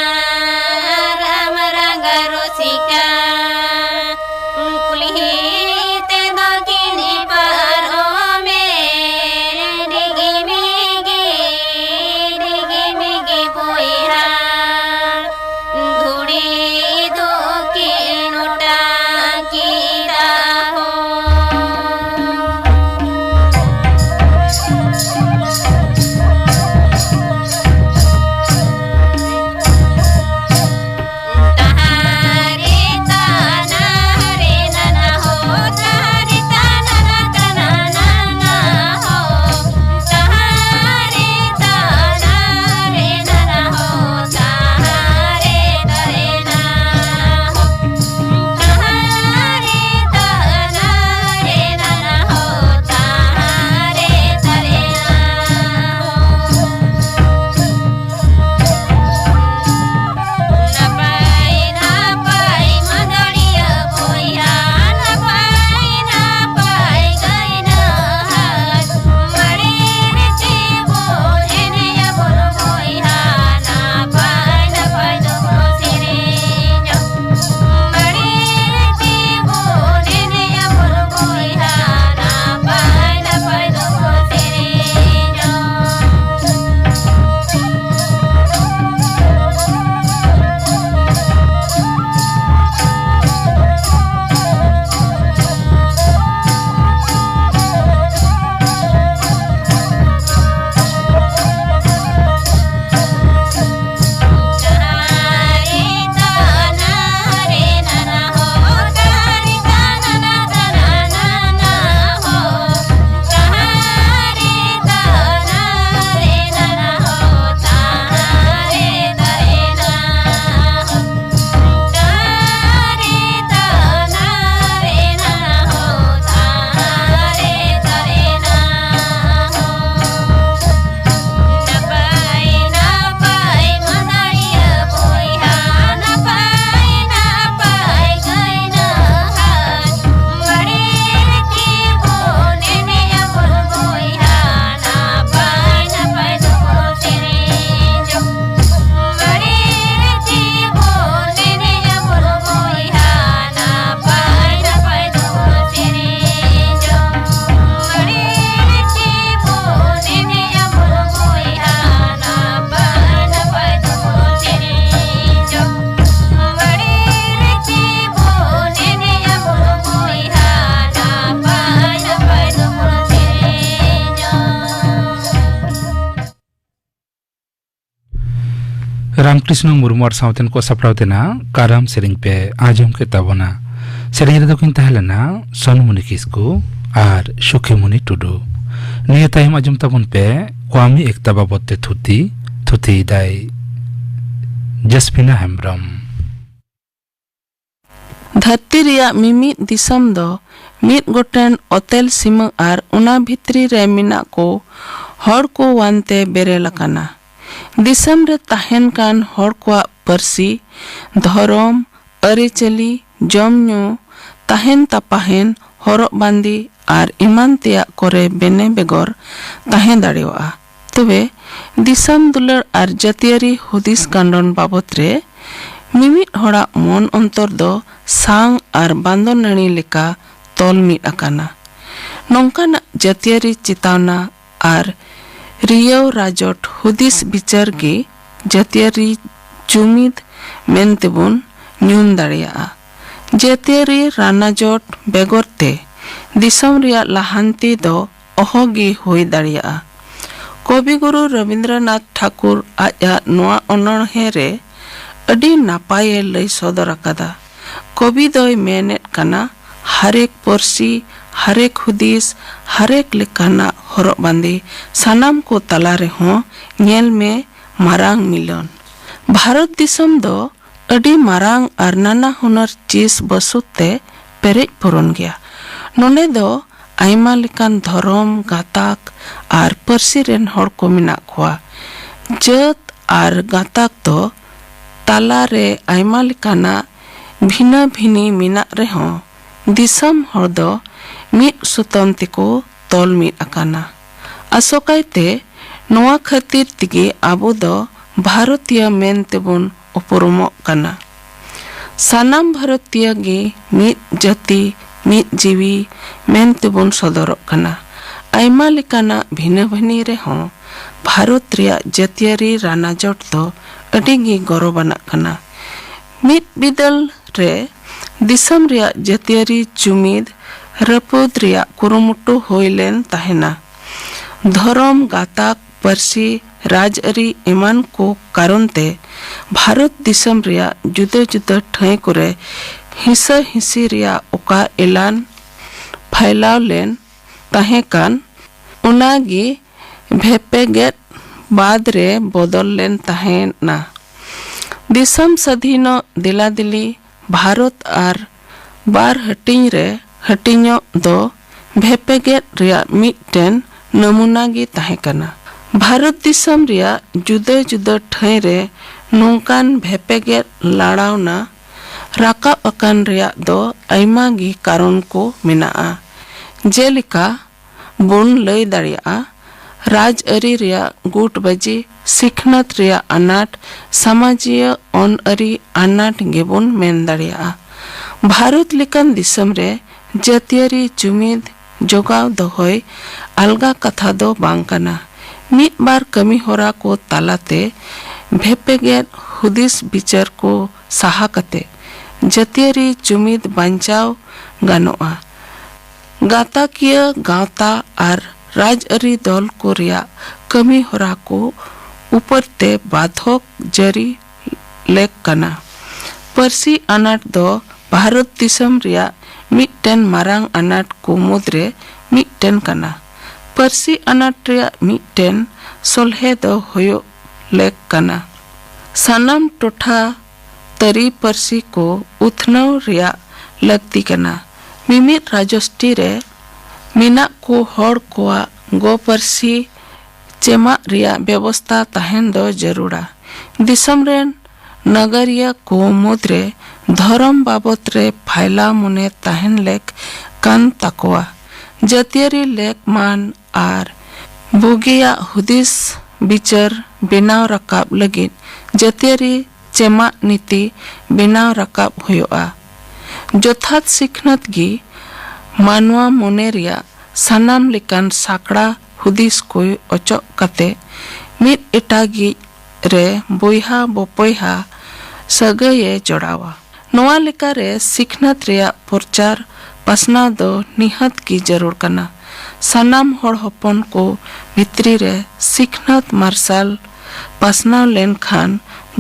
ᱨᱟᱢᱠᱨᱤᱥᱱᱚ ᱢᱩᱨᱢᱩ ᱟᱨ ᱥᱟᱶᱛᱮᱱ ᱠᱚ ᱥᱟᱯᱲᱟᱣ ᱛᱮᱱᱟᱜ ᱠᱟᱨᱟᱢ ᱥᱮᱨᱮᱧ ᱯᱮ ᱟᱸᱡᱚᱢ ᱠᱮᱫ ᱛᱟᱵᱚᱱᱟ᱾ ᱥᱮᱨᱮᱧ ᱨᱮᱫᱚ ᱠᱤᱱ ᱛᱟᱦᱮᱸ ᱞᱮᱱᱟ ᱥᱚᱱᱢᱩᱱᱤ ᱠᱤᱥᱠᱩ ᱟᱨ ᱥᱩᱠᱷᱤᱢᱩᱱᱤ ᱴᱩᱰᱩ᱾ ᱱᱤᱭᱟᱹ ᱛᱟᱭᱚᱢ ᱟᱸᱡᱚᱢ ᱛᱟᱵᱚᱱ ᱯᱮ ᱠᱚᱣᱟᱢᱤ ᱮᱠᱛᱟ ᱵᱟᱵᱚᱫ ᱛᱮ ᱛᱷᱩᱛᱤ, ᱛᱷᱩᱛᱤᱭᱮᱫᱟᱭ ᱡᱟᱥᱢᱤᱱᱟ ᱦᱮᱢᱵᱨᱚᱢ᱾ ᱫᱷᱟᱹᱨᱛᱤ ᱨᱮᱭᱟᱜ ᱢᱤᱢᱤᱫ ᱫᱤᱥᱚᱢ ᱫᱚ ᱢᱤᱫ ᱜᱚᱴᱮᱱ ᱚᱛᱮᱞ ᱥᱤᱢᱟᱹ ᱟᱨ ᱚᱱᱟ ᱵᱷᱤᱛᱨᱤ ᱨᱮ ᱢᱮᱱᱟᱜ ᱠᱚ ᱦᱚᱲ ᱠᱚ ᱣᱟᱱᱛᱮ ᱵᱮᱨᱮᱞ ᱟᱠᱟᱱᱟ᱾ ᱫᱤᱥᱚᱢ ᱨᱮ ᱛᱟᱦᱮᱱ ᱠᱟᱱ ᱦᱚᱲ ᱠᱚᱣᱟᱜ ᱯᱟᱹᱨᱥᱤ, ᱫᱷᱚᱨᱚᱢ, ᱟᱹᱨᱤᱪᱟᱹᱞᱤ, ᱡᱚᱢ ᱧᱩ, ᱛᱟᱦᱮᱱ ᱛᱟᱯᱟᱦᱮᱱ, ᱦᱚᱨᱚᱜ ᱵᱟᱸᱫᱮ ᱟᱨ ᱮᱢᱟᱱ ᱛᱮᱭᱟᱜ ᱠᱚᱨᱮ ᱵᱮᱱᱮ ᱵᱮᱜᱚᱨ ᱛᱟᱦᱮᱸ ᱫᱟᱲᱮᱭᱟᱜᱼᱟ᱾ ᱛᱚᱵᱮ ᱫᱤᱥᱚᱢ ᱫᱩᱞᱟᱹᱲ ᱟᱨ ᱡᱟᱹᱛᱤᱭᱟᱹᱨᱤ ᱦᱩᱫᱤᱥ ᱜᱟᱸᱰᱚᱱ ᱵᱟᱵᱚᱛ ᱨᱮ ᱢᱤᱢᱤᱫ ᱦᱚᱲᱟᱜ ᱢᱚᱱ ᱚᱱᱛᱚᱨ ᱫᱚ ᱥᱟᱝ ᱟᱨ ᱵᱟᱸᱫᱚ ᱱᱟᱹᱲᱤ ᱞᱮᱠᱟ ᱛᱚᱞ ᱢᱤᱫ ᱟᱠᱟᱱᱟ᱾ ᱱᱚᱝᱠᱟᱱᱟᱜ ᱡᱟᱹᱛᱤᱭᱟᱹᱨᱤ ᱪᱮᱛᱟᱣᱱᱟ ᱟᱨ ᱨᱤᱭᱟᱹᱣ ᱨᱟᱡᱚᱴ ᱦᱩᱫᱤᱥ ᱵᱤᱪᱟᱹᱨ ᱜᱮ ᱡᱟᱹᱛᱤᱭᱟᱹᱨᱤ ᱡᱩᱢᱤᱫ ᱢᱮᱱᱛᱮᱵᱚᱱ ᱧᱩᱢ ᱫᱟᱲᱮᱭᱟᱜᱼᱟ᱾ ᱡᱟᱹᱛᱤᱭᱟᱹᱨᱤ ᱨᱟᱱᱟᱡᱚᱴ ᱵᱮᱜᱚᱨ ᱛᱮ ᱫᱤᱥᱚᱢ ᱨᱮᱭᱟᱜ ᱞᱟᱦᱟᱱᱛᱤ ᱫᱚ ᱚᱦᱚᱜᱮ ᱦᱩᱭ ᱫᱟᱲᱮᱭᱟᱜᱼᱟ᱾ ᱠᱚᱵᱤᱜᱩᱨᱩ ᱨᱚᱵᱤᱱᱫᱨᱚᱱᱟᱛᱷ ᱴᱷᱟᱠᱩᱨ ᱟᱡᱟᱜ ᱱᱚᱣᱟ ᱚᱱᱚᱬᱦᱮ ᱨᱮ ᱟᱹᱰᱤ ᱱᱟᱯᱟᱭᱮ ᱞᱟᱹᱭ ᱥᱚᱫᱚᱨ ᱟᱠᱟᱫᱟ᱾ ᱠᱚᱵᱤ ᱫᱚᱭ ᱢᱮᱱᱮᱫ ᱠᱟᱱᱟ, ᱦᱟᱨᱮᱠ ᱯᱟᱹᱨᱥᱤ, ᱦᱟᱨᱮᱠ ᱦᱩᱫᱤᱥ, ᱦᱟᱨᱮᱠ ᱞᱮᱠᱟᱱᱟᱜ ᱦᱚᱨᱚᱜ ᱵᱟᱸᱫᱮ, ᱥᱟᱱᱟᱢ ᱠᱚ ᱛᱟᱞᱟ ᱨᱮᱦᱚᱸ ᱧᱮᱞ ᱢᱮ ᱢᱟᱨᱟᱝ ᱢᱤᱞᱚᱱ᱾ ᱵᱷᱟᱨᱚᱛ ᱫᱤᱥᱚᱢ ᱫᱚ ᱟᱹᱰᱤ ᱢᱟᱨᱟᱝ ᱟᱨ ᱱᱟᱱᱟ ᱦᱩᱱᱟᱹᱨ ᱪᱤᱥ ᱵᱟᱹᱥᱩᱫ ᱛᱮ ᱯᱮᱨᱮᱡ ᱯᱩᱨᱚᱱ ᱜᱮᱭᱟ᱾ ᱱᱚᱰᱮ ᱫᱚ ᱟᱭᱢᱟ ᱞᱮᱠᱟᱱ ᱫᱷᱚᱨᱚᱢ, ᱜᱟᱛᱟᱠ ᱟᱨ ᱯᱟᱹᱨᱥᱤ ᱨᱮᱱ ᱦᱚᱲ ᱠᱚ ᱢᱮᱱᱟᱜ ᱠᱚᱣᱟ᱾ ᱡᱟᱹᱛ ᱟᱨ ᱜᱟᱛᱟᱠ ᱫᱚ ᱛᱟᱞᱟ ᱨᱮ ᱟᱭᱢᱟ ᱞᱮᱠᱟᱱᱟᱜ ᱵᱷᱤᱱᱟᱹ ᱵᱷᱤᱱᱤ ᱢᱮᱱᱟᱜ ᱨᱮᱦᱚᱸ, ᱫᱤᱥᱚᱢ ᱦᱚᱲ ᱫᱚ ᱢᱤᱫ ᱥᱩᱛᱟᱹᱢ ᱛᱮᱠᱚ ᱛᱚᱞ ᱢᱤᱫ ᱟᱠᱟᱱᱟ᱾ ᱟᱥᱚᱠᱟᱭᱛᱮ ᱱᱚᱣᱟ ᱠᱷᱟᱹᱛᱤᱨ ᱛᱮᱜᱮ ᱟᱵᱚ ᱫᱚ ᱵᱷᱟᱨᱚᱛᱤᱭᱟᱹ ᱢᱮᱱ ᱛᱮᱵᱚᱱ ᱩᱯᱨᱩᱢᱚᱜ ᱠᱟᱱᱟ᱾ ᱥᱟᱱᱟᱢ ᱵᱷᱟᱨᱚᱛᱤᱭᱟᱹ ᱜᱮ ᱢᱤᱫ ᱡᱟᱹᱛᱤ, ᱢᱤᱫ ᱡᱤᱣᱤ ᱢᱮᱱ ᱛᱮᱵᱚᱱ ᱥᱚᱫᱚᱨᱚᱜ ᱠᱟᱱᱟ᱾ ᱟᱭᱢᱟ ᱞᱮᱠᱟᱱᱟᱜ ᱵᱷᱤᱱᱟᱹ ᱵᱷᱤᱱᱤ ᱨᱮᱦᱚᱸ ᱵᱷᱟᱨᱚᱛ ᱨᱮᱭᱟᱜ ᱡᱟᱹᱛᱤᱭᱟᱹᱨᱤ ᱨᱟᱱᱟᱡᱚᱴ ᱫᱚ ᱟᱹᱰᱤ ᱜᱮ ᱜᱚᱨᱚᱵᱟᱱᱟᱜ ᱠᱟᱱᱟ᱾ ᱢᱤᱫ ᱵᱤᱫᱟᱹᱞ ᱨᱮ ᱫᱤᱥᱚᱢ ᱨᱮᱭᱟᱜ ᱡᱟᱹᱛᱤᱭᱟᱹᱨᱤ ᱡᱩᱢᱤᱫ ᱨᱟᱹᱯᱩᱫ ᱨᱮᱭᱟᱜ ᱠᱩᱨᱩᱢᱩᱴᱩ ᱦᱩᱭ ᱞᱮᱱ ᱛᱟᱦᱮᱱᱟ᱾ ᱫᱷᱚᱨᱚᱢ, ᱜᱟᱛᱟᱠ, ᱯᱟᱹᱨᱥᱤ, ᱨᱟᱡᱽᱟᱹᱨᱤ ᱮᱢᱟᱱ ᱠᱚ ᱠᱟᱨᱚᱱ ᱛᱮ ᱵᱷᱟᱨᱚᱛ ᱫᱤᱥᱚᱢ ᱨᱮᱭᱟᱜ ᱡᱩᱫᱟᱹ ᱡᱩᱫᱟᱹ ᱴᱷᱟᱹᱭ ᱠᱚᱨᱮ ᱦᱤᱸᱥᱟᱹ ᱦᱤᱸᱥᱤ ᱨᱮᱭᱟᱜ ᱚᱠᱟ ᱮᱞᱟᱱ ᱯᱷᱟᱭᱞᱟᱣ ᱞᱮᱱ ᱛᱟᱦᱮᱸ ᱠᱟᱱ, ᱚᱱᱟ ᱜᱮ ᱵᱷᱮᱯᱮᱜᱮᱫ ᱵᱟᱫ ᱨᱮ ᱵᱚᱫᱚᱞ ᱞᱮᱱ ᱛᱟᱦᱮᱸᱱᱟ᱾ ᱫᱤᱥᱚᱢ ᱥᱟᱹᱫᱷᱤᱱᱚᱜ ᱫᱮᱞᱟᱫᱮᱞᱤ ᱵᱷᱟᱨᱚᱛ ᱟᱨ ᱵᱟᱨ ᱦᱟᱹᱴᱤᱧ ᱨᱮ ᱦᱟᱹᱴᱤᱧᱚᱜ ᱫᱚ ᱵᱷᱮᱯᱮᱜᱮᱫ ᱨᱮᱭᱟᱜ ᱢᱤᱫᱴᱮᱱ ᱱᱟᱢᱩᱱᱟ ᱜᱮ ᱛᱟᱦᱮᱸ ᱠᱟᱱᱟ᱾ ᱵᱷᱟᱨᱚᱛ ᱫᱤᱥᱚᱢ ᱨᱮᱭᱟᱜ ᱡᱩᱫᱟᱹ ᱡᱩᱫᱟᱹ ᱴᱷᱟᱹᱭ ᱨᱮ ᱱᱚᱝᱠᱟᱱ ᱵᱷᱮᱯᱮᱜᱮᱫ ᱞᱟᱲᱟᱣᱱᱟ ᱨᱟᱠᱟᱵ ᱟᱠᱟᱱ ᱨᱮᱭᱟᱜ ᱫᱚ ᱟᱭᱢᱟ ᱜᱮ ᱠᱟᱨᱚᱱ ᱠᱚ ᱢᱮᱱᱟᱜᱼᱟ, ᱡᱮᱞᱮᱠᱟ ᱵᱚᱱ ᱞᱟᱹᱭ ᱫᱟᱲᱮᱭᱟᱜᱼᱟ, ᱨᱟᱡᱽᱟᱹᱨᱤ ᱨᱮᱭᱟᱜ ᱜᱩᱴᱵᱟᱹᱡᱤ, ᱥᱤᱠᱷᱱᱟᱹᱛ ᱨᱮᱭᱟᱜ ᱟᱱᱟᱴ, ᱥᱟᱢᱟᱡᱤᱭᱟᱹ ᱟᱹᱱᱼᱟᱹᱨᱤ ᱟᱱᱟᱴ ᱜᱮᱵᱚᱱ ᱢᱮᱱ ᱫᱟᱲᱮᱭᱟᱜᱼᱟ᱾ ᱵᱷᱟᱨᱚᱛ ᱞᱮᱠᱟᱱ ᱫᱤᱥᱚᱢ ᱨᱮ ᱡᱟᱹᱛᱤᱭᱟᱹᱨᱤ ᱡᱩᱢᱤᱫ ᱡᱚᱜᱟᱣ ᱫᱚᱦᱚᱭ ᱟᱞᱜᱟ ᱠᱟᱛᱷᱟ ᱫᱚ ᱵᱟᱝ ᱠᱟᱱᱟ᱾ ᱢᱤᱫ ᱵᱟᱨ ᱠᱟᱹᱢᱤ ᱦᱚᱨᱟ ᱠᱚ ᱛᱟᱞᱟᱛᱮ ᱵᱷᱮᱯᱮᱜᱮᱫ ᱦᱩᱫᱤᱥ ᱵᱤᱪᱟᱹᱨ ᱠᱚ ᱥᱟᱦᱟ ᱠᱟᱛᱮ ᱡᱟᱹᱛᱤᱭᱟᱹᱨᱤ ᱡᱩᱢᱤᱫ ᱵᱟᱧᱪᱟᱣ ᱜᱟᱱᱚᱜᱼᱟ᱾ ᱜᱟᱛᱟᱠᱤᱭᱟᱹ ᱜᱟᱶᱛᱟ ᱟᱨ ᱨᱟᱡᱽᱟᱹᱨᱤ ᱫᱚᱞ ᱠᱚ ᱨᱮᱭᱟᱜ ᱠᱟᱹᱢᱤ ᱦᱚᱨᱟ ᱠᱚ ᱩᱯᱟᱹᱨ ᱛᱮ ᱵᱟᱫᱷᱚᱠ ᱡᱟᱹᱨᱤ ᱞᱮᱠ ᱠᱟᱱᱟ᱾ ᱯᱟᱹᱨᱥᱤ ᱟᱱᱟᱴ ᱫᱚ ᱵᱷᱟᱨᱚᱛ ᱫᱤᱥᱚᱢ ᱨᱮᱭᱟᱜ ᱢᱤᱫᱴᱮᱱ ᱢᱟᱨᱟᱝ ᱟᱱᱟᱴ ᱠᱚ ᱢᱩᱫᱽᱨᱮ ᱢᱤᱫᱴᱮᱱ ᱠᱟᱱᱟ᱾ ᱯᱟᱹᱨᱥᱤ ᱟᱱᱟᱴ ᱨᱮᱭᱟᱜ ᱢᱤᱫᱴᱮᱱ ᱥᱚᱞᱦᱮ ᱫᱚ ᱦᱩᱭᱩᱜ ᱞᱮᱠ ᱠᱟᱱᱟ᱾ ᱥᱟᱱᱟᱢ ᱴᱚᱴᱷᱟ ᱛᱟᱹᱨᱤ ᱯᱟᱹᱨᱥᱤ ᱠᱚ ᱩᱛᱷᱱᱟᱹᱣ ᱨᱮᱭᱟᱜ ᱞᱟᱹᱠᱛᱤ ᱠᱟᱱᱟ᱾ ᱢᱤᱢᱤᱫ ᱨᱟᱡᱚᱥᱴᱤ ᱨᱮ ᱢᱮᱱᱟᱜ ᱠᱚ ᱦᱚᱲ ᱠᱚᱣᱟᱜ ᱜᱚ ᱯᱟᱹᱨᱥᱤ ᱪᱮᱢᱟᱜ ᱨᱮᱭᱟᱜ ᱵᱮᱵᱚᱥᱛᱟ ᱛᱟᱦᱮᱱ ᱫᱚ ᱡᱟᱹᱨᱩᱲᱟ᱾ ᱫᱤᱥᱚᱢ ᱨᱮᱱ ᱱᱟᱜᱟᱨᱤᱭᱟᱹ ᱠᱚ ᱢᱩᱫᱽᱨᱮ ᱫᱷᱚᱨᱚᱢ ᱵᱟᱵᱚᱛ ᱨᱮ ᱯᱷᱟᱭᱞᱟ ᱢᱚᱱᱮ ᱛᱟᱦᱮᱱ ᱞᱮᱠ ᱠᱟᱱ ᱛᱟᱠᱚᱣᱟ᱾ ᱡᱟᱹᱛᱤᱭᱟᱹᱨᱤ ᱞᱮᱠ ᱢᱟᱱ ᱟᱨ ᱵᱩᱜᱤᱭᱟᱜ ᱦᱩᱫᱤᱥ ᱵᱤᱪᱟᱹᱨ ᱵᱮᱱᱟᱣ ᱨᱟᱠᱟᱵ ᱞᱟᱹᱜᱤᱫ ᱡᱟᱹᱛᱤᱭᱟᱹᱨᱤ ᱪᱮᱢᱟᱜ ᱱᱤᱛᱤ ᱵᱮᱱᱟᱣ ᱨᱟᱠᱟᱵ ᱦᱩᱭᱩᱜᱼᱟ᱾ ᱡᱚᱛᱷᱟᱛ ᱥᱤᱠᱷᱱᱟᱹᱛ ᱜᱮ ᱢᱟᱱᱣᱟ ᱢᱚᱱᱮ ᱨᱮᱭᱟᱜ ᱥᱟᱱᱟᱢ ᱞᱮᱠᱟᱱ ᱥᱟᱠᱲᱟ ᱦᱩᱫᱤᱥ ᱠᱚ ᱚᱪᱚᱜ ᱠᱟᱛᱮ ᱢᱤᱫ ᱮᱴᱟᱜᱤᱡ ᱨᱮ ᱵᱚᱭᱦᱟ ᱵᱚᱯᱚᱭᱦᱟ ᱥᱟᱹᱜᱟᱹᱭᱮ ᱡᱚᱲᱟᱣᱟ᱾ ᱱᱚᱣᱟ ᱞᱮᱠᱟᱨᱮ ᱥᱤᱠᱷᱱᱟᱹᱛ ᱨᱮᱭᱟᱜ ᱯᱨᱚᱪᱟᱨ ᱯᱟᱥᱱᱟᱣ ᱫᱚ ᱱᱤᱦᱟᱹᱛ ᱜᱮ ᱡᱟᱹᱨᱩᱲ ᱠᱟᱱᱟ᱾ ᱥᱟᱱᱟᱢ ᱦᱚᱲ ᱦᱚᱯᱚᱱ ᱠᱚ ᱵᱷᱤᱛᱨᱤ ᱨᱮ ᱥᱤᱠᱷᱱᱟᱹᱛ ᱢᱟᱨᱥᱟᱞ ᱯᱟᱥᱱᱟᱣ ᱞᱮᱱᱠᱷᱟᱱ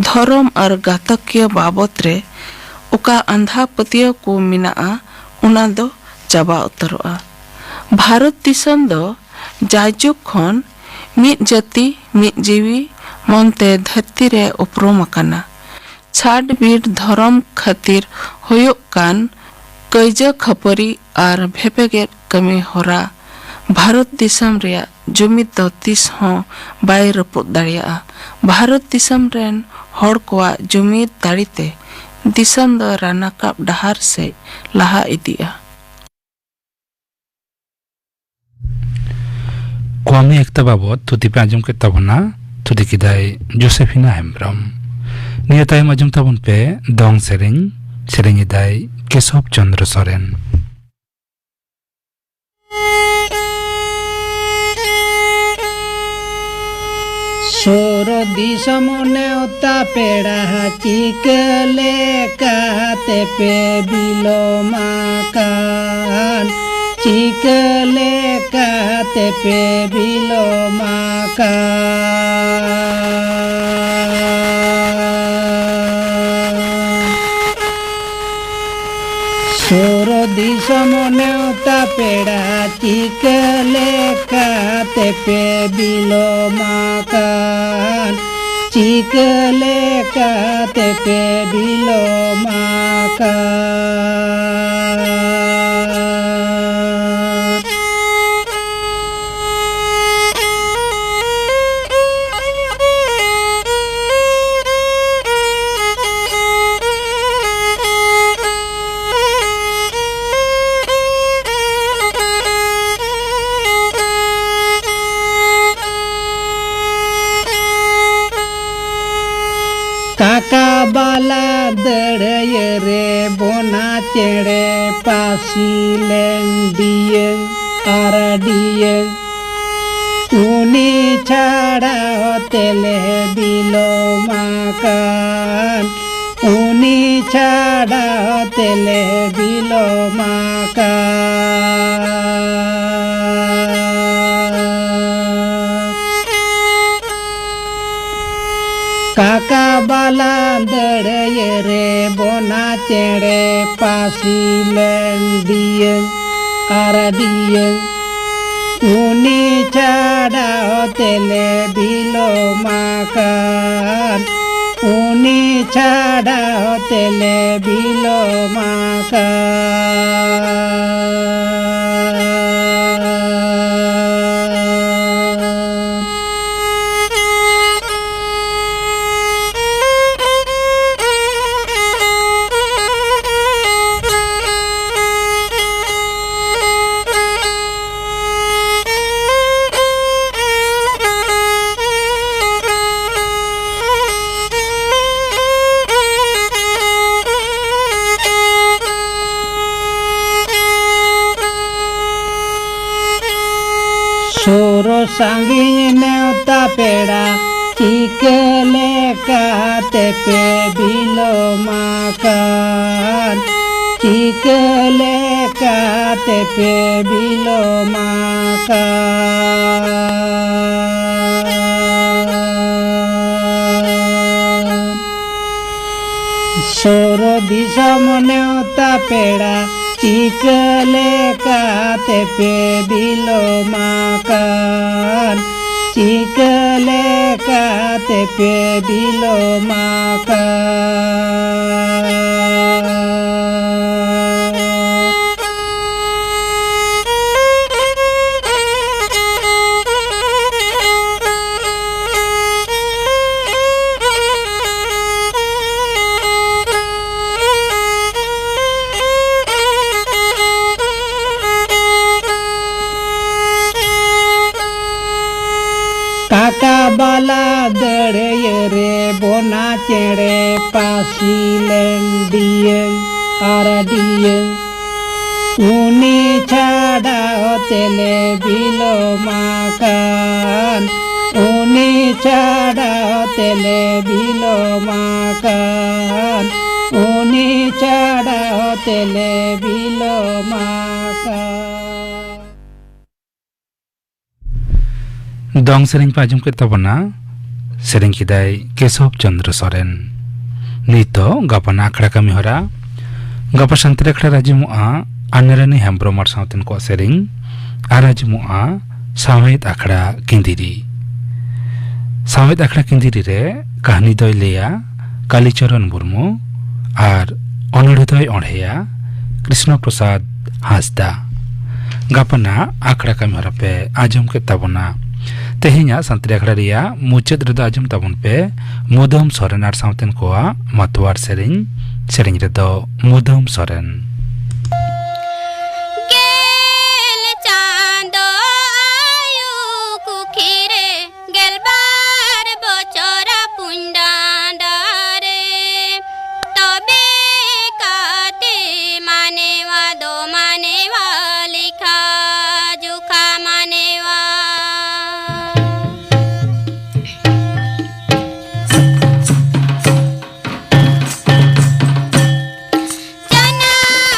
ᱫᱷᱚᱨᱚᱢ ᱟᱨ ᱜᱟᱛᱟᱠᱤᱭᱟᱹ ᱵᱟᱵᱚᱛ ᱨᱮ ᱚᱠᱟ ᱟᱸᱫᱷᱟ ᱯᱟᱹᱛᱭᱟᱹᱣ ᱠᱚ ᱢᱮᱱᱟᱜᱼᱟ, ᱚᱱᱟ ᱫᱚ ᱪᱟᱵᱟ ᱩᱛᱟᱹᱨᱚᱜᱼᱟ᱾ ᱵᱷᱟᱨᱚᱛ ᱫᱤᱥᱚᱢ ᱫᱚ ᱡᱟᱭᱡᱩᱜᱽ ᱠᱷᱚᱱ ᱢᱤᱫ ᱡᱟᱹᱛᱤ, ᱢᱤᱫ ᱡᱤᱣᱤ ᱢᱚᱱᱛᱮ ᱫᱷᱟᱹᱨᱛᱤ ᱨᱮ ᱩᱯᱨᱩᱢ ᱟᱠᱟᱱᱟ᱾ ᱪᱷᱟᱰ ᱵᱤᱰ ᱫᱷᱚᱨᱚᱢ ᱠᱷᱟᱹᱛᱤᱨ ᱦᱩᱭᱩᱜ ᱠᱟᱱ ᱠᱟᱹᱭᱡᱟᱹ ᱠᱷᱟᱹᱯᱟᱹᱨᱤ ᱟᱨ ᱵᱷᱮᱯᱮᱜᱮᱫ ᱠᱟᱹᱢᱤ ᱦᱚᱨᱟ ᱵᱷᱟᱨᱚᱛ ᱫᱤᱥᱚᱢ ᱨᱮᱭᱟᱜ ᱡᱩᱢᱤᱫ ᱫᱚ ᱛᱤᱥ ᱦᱚᱸ ᱵᱟᱭ ᱨᱟᱹᱯᱩᱫ ᱫᱟᱲᱮᱭᱟᱜᱼᱟ᱾ ᱵᱷᱟᱨᱚᱛ ᱫᱤᱥᱚᱢ ᱨᱮᱱ ᱦᱚᱲ ᱠᱚᱣᱟᱜ ᱡᱩᱢᱤᱫ ᱫᱟᱲᱮ ᱛᱮ ᱫᱤᱥᱚᱢ ᱫᱚ ᱨᱟᱱᱟᱠᱟᱵ ᱰᱟᱦᱟᱨ ᱥᱮᱫ ᱞᱟᱦᱟ ᱤᱫᱤᱜᱼᱟ᱾ ᱠᱚᱣᱟᱢᱤ ᱮᱠᱛᱟ ᱵᱟᱵᱚᱛ ᱛᱷᱩᱛᱤ ᱯᱮ ᱟᱸᱡᱚᱢ ᱠᱮᱫ ᱛᱟᱵᱚᱱᱟ᱾ ᱛᱷᱩᱛᱤ ᱠᱮᱫᱟᱭ ᱡᱳᱥᱮᱯᱷᱤᱱᱟ ᱦᱮᱢᱵᱨᱚᱢ᱾ ᱱᱤᱭᱟᱹ ᱛᱟᱭᱚᱢ ᱟᱸᱡᱚᱢ ᱛᱟᱵᱚᱱ ᱯᱮ ᱫᱚᱝ ᱥᱮᱨᱮᱧ᱾ ᱥᱮᱨᱮᱧ ᱮᱫᱟᱭ ᱠᱮᱥᱚᱵ ᱪᱚᱸᱫᱽᱨᱚ ᱥᱚᱨᱮᱱ᱾ ᱥᱩᱨ ᱫᱤᱥᱚᱢ ᱱᱮᱣᱛᱟ ᱯᱮᱲᱟ ᱪᱤᱠᱟᱹ ᱞᱮᱠᱟᱛᱮ ᱯᱮ ᱵᱤᱞᱚᱢ ᱟᱠᱟᱱ, ᱪᱤᱠᱟᱹ ᱞᱮᱠᱟᱛᱮ ᱯᱮ ᱵᱤᱞᱚᱢ ᱟᱠᱟᱱ᱾ ᱥᱩᱨ ᱫᱤᱥᱚᱢ ᱱᱮᱣᱛᱟ ᱯᱮᱲᱟ ᱪᱤᱠᱟᱹ ᱞᱮᱠᱟᱛᱮ ᱯᱮ ᱵᱤᱞᱚᱢ ᱟᱠᱟᱱ, ᱪᱤᱠᱟᱹ ᱞᱮᱠᱟᱛᱮ ᱯᱮ ᱵᱤᱞᱚᱢ ᱟᱠᱟᱱ᱾ ᱠᱟᱠᱟ ᱵᱟᱞᱟ ᱫᱟᱹᱲᱟᱹᱭᱟᱹ ᱨᱮ ᱵᱚᱱᱟ ᱪᱮᱬᱮ ᱯᱟᱹᱥᱤ ᱞᱮᱱ ᱰᱤᱭᱟᱹᱝ ᱟᱨ ᱰᱤᱭᱟᱹᱝ᱾ ᱩᱱᱤ ᱪᱷᱟᱲᱟ ᱛᱮᱞᱮ ᱵᱤᱞᱚᱢ ᱟᱠᱟᱱ, ᱩᱱᱤ ᱪᱷᱟᱲᱟ ᱛᱮᱞᱮ ᱵᱤᱞᱚᱢ ᱟᱠᱟᱱ᱾ ᱠᱟᱵᱟᱞᱟ ᱫᱟᱹᱲᱭᱟᱹ ᱨᱮ ᱵᱚᱱᱟ ᱪᱮᱬᱮ ᱯᱟᱹᱥᱤ ᱞᱮᱱ ᱰᱤᱭᱟᱹᱝ ᱟᱨ ᱰᱤᱭᱟᱹᱝ᱾ ᱩᱱᱤ ᱪᱷᱟᱰᱟᱣ ᱛᱮᱞᱮ ᱵᱤᱞᱚᱢ ᱟᱠᱟᱱ, ᱩᱱᱤ ᱪᱷᱟᱰᱟᱣ ᱛᱮᱞᱮ ᱵᱤᱞᱚᱢ ᱟᱠᱟᱱ᱾ ᱥᱩᱨ ᱥᱟᱺᱜᱤᱧ ᱱᱮᱣᱛᱟ ᱯᱮᱲᱟ, ᱪᱤᱠᱟᱹ ᱞᱮᱠᱟᱛᱮ ᱯᱮ ᱵᱤᱞᱚᱢ ᱟᱠᱟᱱ, ᱪᱤᱠᱟᱹ ᱞᱮᱠᱟᱛᱮ ᱯᱮ ᱵᱤᱞᱚᱢ ᱟᱠᱟᱱ᱾ ᱥᱩᱨ ᱫᱤᱥᱚᱢ ᱱᱮᱣᱛᱟ ᱯᱮᱲᱟ, ᱪᱤᱠᱟᱹ ᱞᱮᱠᱟᱛᱮ ᱯᱮ ᱵᱤᱞᱚᱢ ᱟᱠᱟᱱ, ᱪᱤᱠᱟᱹ ᱞᱮᱠᱟᱛᱮ ᱯᱮ ᱵᱤᱞᱚᱢ ᱟᱠᱟᱱ᱾ ᱠᱟᱠᱟ ᱵᱟᱞᱟ ᱫᱟᱹᱲᱭᱟᱹ ᱨᱮ ᱵᱚᱱᱟ ᱪᱮᱬᱮ ᱯᱟᱹᱥᱤ ᱞᱮᱱ ᱰᱤᱭᱟᱹᱝ ᱟᱨ ᱰᱤᱭᱟᱹᱝ᱾ ᱩᱱᱤ ᱪᱷᱟᱰᱟᱣ ᱛᱮᱞᱮ ᱵᱤᱞᱚᱢ ᱟᱠᱟᱱ, ᱩᱱᱤ ᱪᱷᱟᱰᱟᱣ ᱛᱮᱞᱮ ᱵᱤᱞᱚᱢ ᱟᱠᱟᱱ, ᱩᱱᱤ ᱪᱷᱟᱰᱟᱣ ᱛᱮᱞᱮ ᱵᱤᱞᱚᱢ ᱟᱠᱟᱱ᱾ ᱫᱚᱝ ᱥᱮᱨᱮᱧ ᱯᱮ ᱟᱸᱡᱚᱢ ᱠᱮᱫ ᱛᱟᱵᱚᱱᱟ᱾ ᱥᱮᱨᱮᱧ ᱠᱮᱫᱟᱭ ᱠᱮᱥᱚᱵ ᱪᱚᱸᱫᱽᱨᱚ ᱥᱚᱨᱮᱱ᱾ ᱱᱤᱛᱚᱜ ᱜᱟᱯᱟᱱᱟᱜ ᱟᱠᱷᱲᱟ ᱠᱟᱹᱢᱤ ᱦᱚᱨᱟ᱾ ᱜᱟᱯᱟ ᱥᱟᱱᱛᱟᱲᱤ ᱟᱠᱷᱲᱟ ᱨᱮ ᱟᱸᱡᱚᱢᱚᱜᱼᱟ ᱟᱱᱟᱨᱟᱱᱤ ᱦᱮᱢᱵᱽᱨᱚᱢ ᱟᱨ ᱥᱟᱶᱛᱮᱱ ᱠᱚᱣᱟᱜ ᱥᱮᱨᱮᱧ, ᱟᱨ ᱟᱸᱡᱚᱢᱚᱜᱼᱟ ᱥᱟᱶᱦᱮᱫ ᱟᱠᱷᱲᱟ ᱠᱤᱸᱫᱤᱨᱤ᱾ ᱥᱟᱶᱦᱮᱫ ᱟᱠᱷᱲᱟ ᱠᱤᱸᱫᱤᱨᱤ ᱨᱮ ᱠᱟᱹᱦᱱᱤ ᱫᱚᱭ ᱞᱟᱹᱭᱟ ᱠᱟᱞᱤᱪᱚᱨᱚᱱ ᱢᱩᱨᱢᱩ ᱟᱨ ᱚᱱᱚᱬᱦᱮ ᱫᱚᱭ ᱚᱬᱦᱮᱭᱟ ᱠᱨᱤᱥᱱᱚ ᱯᱨᱚᱥᱟᱫᱽ ᱦᱟᱸᱥᱫᱟ᱾ ᱜᱟᱯᱟᱱᱟᱜ ᱟᱠᱷᱲᱟ ᱠᱟᱹᱢᱤ ᱦᱚᱨᱟ ᱯᱮ ᱟᱸᱡᱚᱢ ᱠᱮᱫ ᱛᱟᱵᱚᱱᱟ᱾ ᱛᱮᱦᱮᱧᱟᱜ ᱥᱟᱱᱛᱟᱲᱤ ᱟᱠᱷᱲᱟ ᱨᱮᱭᱟᱜ ᱢᱩᱪᱟᱹᱫ ᱨᱮᱫᱚ ᱟᱸᱡᱚᱢ ᱛᱟᱵᱚᱱ ᱯᱮ ᱢᱩᱫᱟᱹᱢ ᱥᱚᱨᱮᱱ ᱟᱨ ᱥᱟᱶᱛᱮᱱ ᱠᱚᱣᱟᱜ ᱢᱟᱛᱣᱟᱨ ᱥᱮᱨᱮᱧ᱾ ᱥᱮᱨᱮᱧ ᱨᱮᱫᱚ ᱢᱩᱫᱟᱹᱢ ᱥᱚᱨᱮᱱ᱾ ᱜᱮᱞ ᱪᱟᱸᱫᱚ ᱟᱭᱩ ᱠᱩᱠᱷᱤ ᱨᱮ, ᱜᱮᱞᱵᱟᱨ ᱵᱚᱪᱷᱚᱨ ᱯᱩᱱ ᱰᱟᱸᱰᱟ ᱨᱮ, ᱛᱚᱵᱮ ᱠᱟᱛᱮ ᱢᱟᱱᱮᱣᱟ ᱫᱚ ᱢᱟᱱᱮᱣᱟ ᱞᱮᱠᱷᱟ ᱡᱚᱠᱷᱟ ᱢᱟᱱᱮᱣᱟ᱾ ᱡᱟᱱᱟᱢ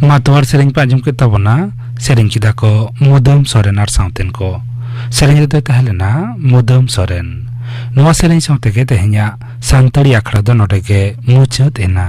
ᱢᱟ ᱛᱚᱣᱟᱨ ᱥᱮᱨᱮᱧ ᱯᱮ ᱟᱸᱡᱚᱢ ᱠᱮᱫ ᱛᱟᱵᱚᱱᱟ᱾ ᱥᱮᱨᱮᱧ ᱠᱮᱫᱟ ᱠᱚ ᱢᱩᱫᱟᱹᱢ ᱥᱚᱨᱮᱱ ᱟᱨ ᱥᱟᱶᱛᱮᱱ ᱠᱚ᱾ ᱥᱮᱨᱮᱧ ᱨᱮᱫᱚᱭ ᱛᱟᱦᱮᱸ ᱞᱮᱱᱟ ᱢᱩᱫᱟᱹᱢ ᱥᱚᱨᱮᱱ᱾ ᱱᱚᱣᱟ ᱥᱮᱨᱮᱧ ᱥᱟᱶ ᱛᱮᱜᱮ ᱛᱮᱦᱮᱧᱟᱜ ᱥᱟᱱᱛᱟᱲᱤ ᱟᱠᱷᱲᱟ ᱫᱚ ᱱᱚᱰᱮ ᱜᱮ ᱢᱩᱪᱟᱹᱫ ᱮᱱᱟ᱾